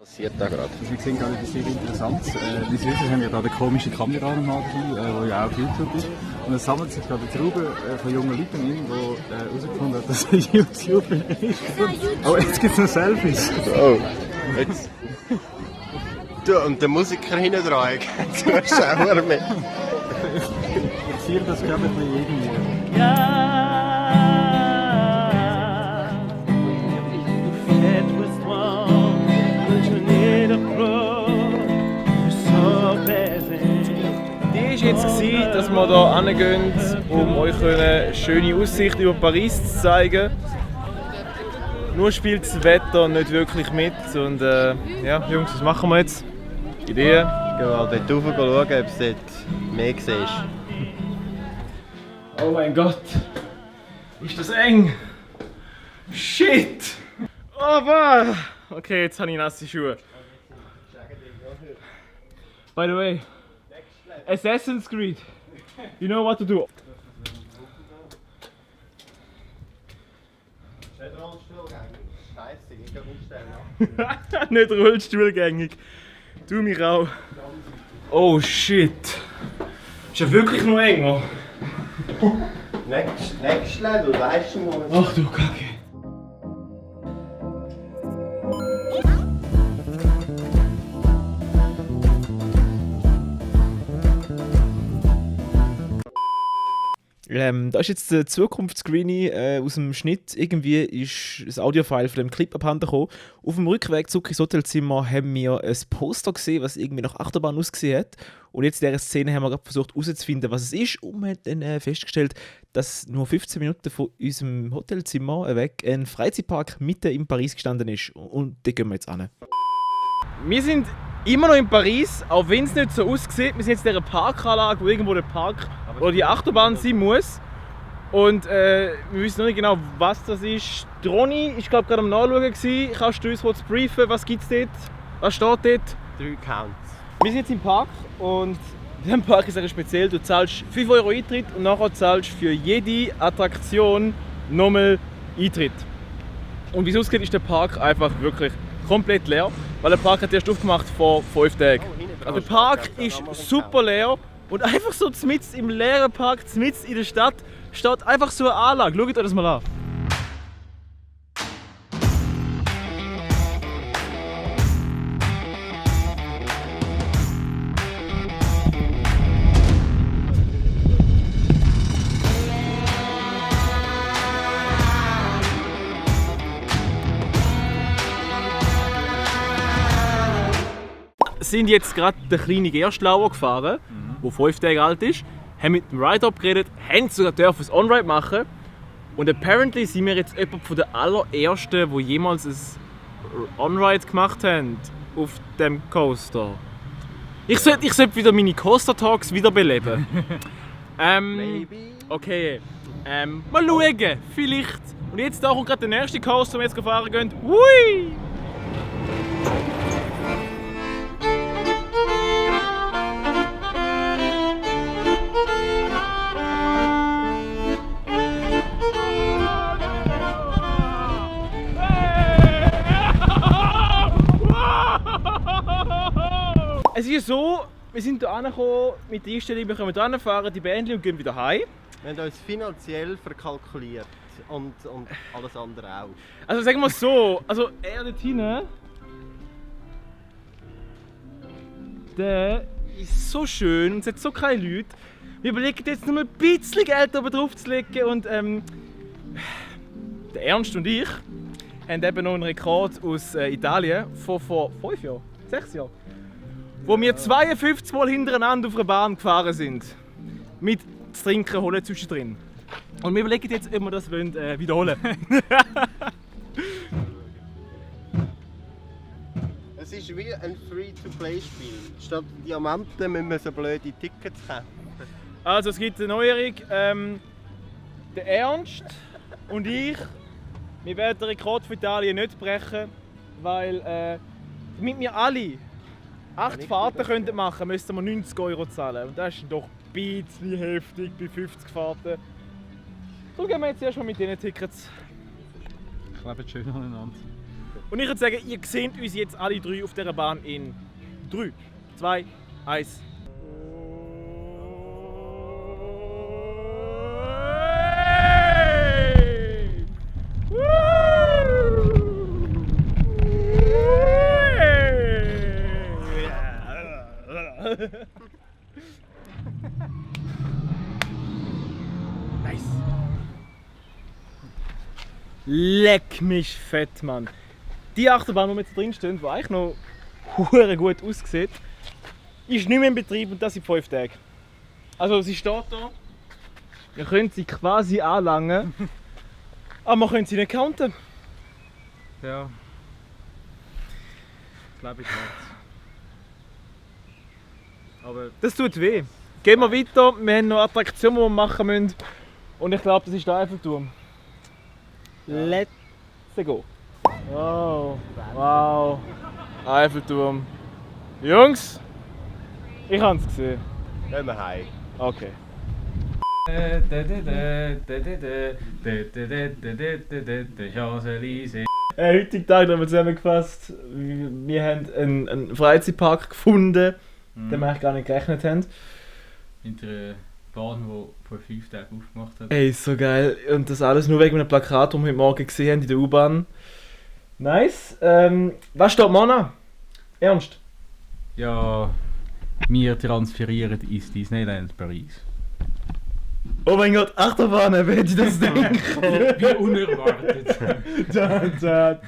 Passiert da gerade? Wir sehen gerade etwas sehr Interessantes. Wie Sie wissen, haben wir da den komischen Kameramann dabei, der ja auch auf YouTube ist. Und es sammelt sich gerade eine Traube von jungen Leuten ein, die herausgefunden haben, dass er YouTuber ist. Oh, jetzt gibt es noch Selfies. Oh, jetzt. Du, und der Musiker hinten dran, Zuschauer mit. Ich sehe das, glaube ich, bei jedem. Ja, die ist jetzt gewesen, dass wir hier hingehen, um euch eine schöne Aussicht über Paris zu zeigen. Nur spielt das Wetter nicht wirklich mit und ja, Jungs, was machen wir jetzt? Ideen? Gehen wir dort rauf schauen, ob es dort mehr siehst. Oh mein Gott! Ist das eng? Shit! Oh, wow. Okay, jetzt habe ich nasse Schuhe. By the way, Assassin's Creed. You know what to do. Nicht Rollstuhlgängig. Scheisse, ich gehe umstellen. Nicht rollstuhlgängig. Du mich auch. Oh shit. Ist ja wirklich noch enger. Nächstle, du weißt schon mal. Ach du Kacke. Da ist jetzt der Zukunftsscreenie aus dem Schnitt. Irgendwie ist das Audiofile von dem Clip abhanden gekommen. Auf dem Rückweg zurück ins Hotelzimmer haben wir ein Poster gesehen, was irgendwie nach Achterbahn ausgesehen hat. Und jetzt in dieser Szene haben wir gerade versucht herauszufinden, was es ist. Und wir haben dann festgestellt, dass nur 15 Minuten von unserem Hotelzimmer weg ein Freizeitpark mitten in Paris gestanden ist. Und da gehen wir jetzt hin. Wir sind immer noch in Paris, auch wenn es nicht so aussieht. Wir sind jetzt in dieser Parkanlage, wo irgendwo der Park oder die Achterbahn sein muss. Und wir wissen noch nicht genau, was das ist. Die Ronny war gerade am Nachschauen. Kannst du uns kurz briefen, was gibt es dort? Was steht dort? 3 Counts. Wir sind jetzt im Park und dieser Park ist sehr speziell. Du zahlst 5 € Eintritt und nachher zahlst du für jede Attraktion nochmal Eintritt. Und wie es aussieht, ist der Park einfach wirklich komplett leer, weil der Park hat erst aufgemacht vor 5 Tagen. Also der Park ist super leer und einfach so mitten im leeren Park, mitten in der Stadt, steht einfach so eine Anlage. Schaut euch das mal an. Sind jetzt gerade den kleinen Gerstlauer gefahren, der 5 Tage alt ist, haben mit dem Ride-Up geredet, haben sogar ein On-Ride machen. Und apparently sind wir jetzt jemand von den allerersten, die jemals ein On-Ride gemacht haben auf dem Coaster. Ich sollte wieder meine Coaster-Talks wiederbeleben. Okay. Mal schauen, vielleicht. Und jetzt da kommt gerade der nächste Coaster, den wir jetzt fahren gehen. Hui! Es ist so, wir sind hier angekommen mit der Einstellung, wir können hier hinfahren, die Bändchen und gehen wieder heim. Wir haben uns finanziell verkalkuliert und alles andere auch. Also sagen wir es so, also er dort hinten, der ist so schön und es hat so keine Leute. Wir überlegen jetzt nur ein bisschen Geld oben drauf zu legen und der Ernst und ich haben eben noch einen Rekord aus Italien von vor 5 Jahren, 6 Jahren. Wo wir 52 Mal hintereinander auf einer Bahn gefahren sind. Mit zu trinken holen zwischendrin. Und wir überlegen jetzt, ob wir das wiederholen wollen. Es ist wie ein Free-to-Play-Spiel. Statt Diamanten müssen wir so blöde Tickets kaufen. Also es gibt eine Neuerung. Der Ernst und ich, wir werden den Rekord von Italien nicht brechen, weil damit wir alle 8 Fahrten könnten machen, müssten wir 90 € zahlen. Und das ist doch ein bisschen heftig bei 50 Fahrten. So gehen wir jetzt erstmal mit diesen Tickets. Kleben schön aneinander. Und ich würde sagen, ihr seht uns jetzt alle drei auf dieser Bahn in 3, 2, 1. Nice. Leck mich fett, Mann. Die Achterbahn, die wir jetzt drin stehen, die eigentlich noch hure gut aussieht, ist nicht mehr in Betrieb und das in 5 Tagen. Also sie steht da, wir können sie quasi anlangen, aber wir können sie nicht counten. Ja. Glaube ich nicht. Aber Das tut weh. Gehen wir weiter, wir haben noch Attraktionen, die wir machen müssen. Und ich glaube, das ist der Eiffelturm. Ja. Let's go. Wow, wow. Eiffelturm. Jungs, ich habe es gesehen. Gehen wir heim. Okay. Heutigen Tag haben wir zusammengefasst. Wir haben einen Freizeitpark gefunden, den wir eigentlich gar nicht gerechnet haben. hinter einer Bahn, die vor 5 Tagen aufgemacht hat. Ey, so geil. Und das alles nur wegen einem Plakat, das wir heute Morgen gesehen haben in der U-Bahn. Nice. Was steht morgen an? Ernst? Ja, wir transferieren ins Disneyland Paris. Oh mein Gott, Achterbahnen, wer hätte das denken? Wie unerwartet. Da.